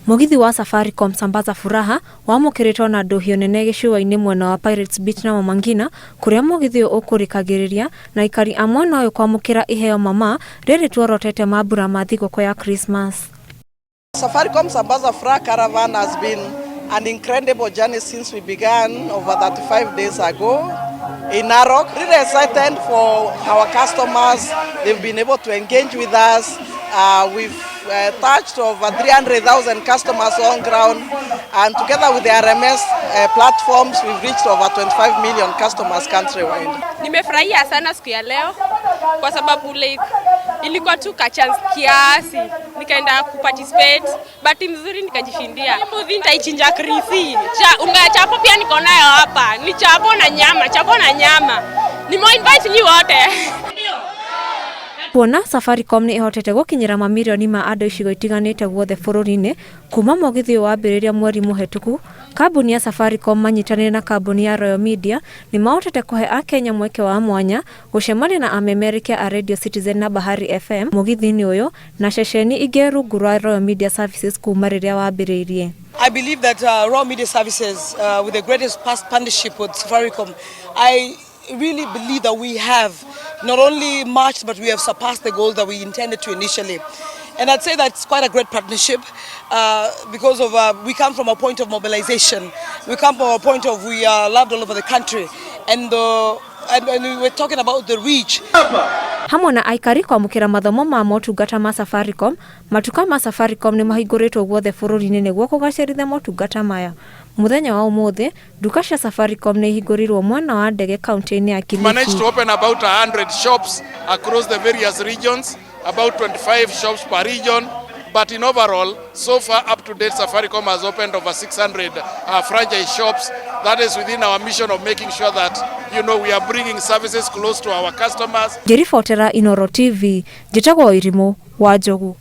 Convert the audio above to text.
Mũgithi wa Safaricom Sambaza Furaha wamũkĩrĩtwo na ndũhio nene gĩcũa-inĩ mwena wa Pirates Beach na Mama Ngina, kũrĩa mũgithi ũyũ ũkũrĩkagĩrĩria na aikari a mwena ũyũ kwamũkĩra iheo mama rĩrĩ tuorotete mambura ma thigũkũ ya Christmas. Safaricom Sambaza Furaha Caravan has been an incredible journey since we began over 35 days ago in Narok. Really excited for our customers. They've been able to engage with us. We've touched over 300,000 customers on ground, and together with the RMS platforms, we've reached over 25 million customers countrywide. Nimefurahia sana siku ya leo kwa sababu like ilikuwa tu ka chance kiasi nikaenda kuparticipate, bahati mzuri nikajishindia. Mbuzi nitaichinja krisi. Cha unga ya chapo pia niko nayo hapa, ni chapo na nyama, chapo na nyama. Nime-invite nyi wote. Kuona Safaricom nĩ ĩhotete gũkinyĩra mamirioni ma andũ icigo itiganĩte guothe bũrũri-inĩ kuma mũgithi ũyũ wambĩrĩria mweri mũhetũku, kambuni ya Safaricom manyitanĩire na kambuni ya Royal Media nĩ mahotete kũhe akenya mweke wa mwanya gũcemania na amemerekia a Radio Citizen na Bahari FM mũgithi-inĩ ũyũ na ceceni ingĩ rungu rwa Royal Media Services kuma rĩrĩa wambĩrĩirie. I believe that Royal Media Services, with the greatest past partnership with Safaricom, I really believe that we have not only matched, but we have surpassed the goal that we intended to initially. And I'd say that it's quite a great partnership because of we come from a point of mobilization. We come from a point of we are loved all over the country, and we were talking about the reach. Hamwe na aikari kwamũkĩra mathomo ma motungata ma Safaricom, matuka ma Safaricom nĩ mahingũrĩtwo guothe bũrũri-inĩ nĩguo kũgacĩrithia motungata maya. Mũthenya wa ũmũthĩ, nduka cia Safaricom nĩ ihingũrirwo mwena wa ndege kaunti-inĩ ya Managed Kilifi. To open about 100 shops across the various regions, about 25 shops per region. But in overall, so far up to date, Safaricom has opened over 600 franchise shops. That is within our mission of making sure that we are bringing services close to our customers. Ngĩribotera Inooro TV, njĩtagwo Irimũ wa Njogu.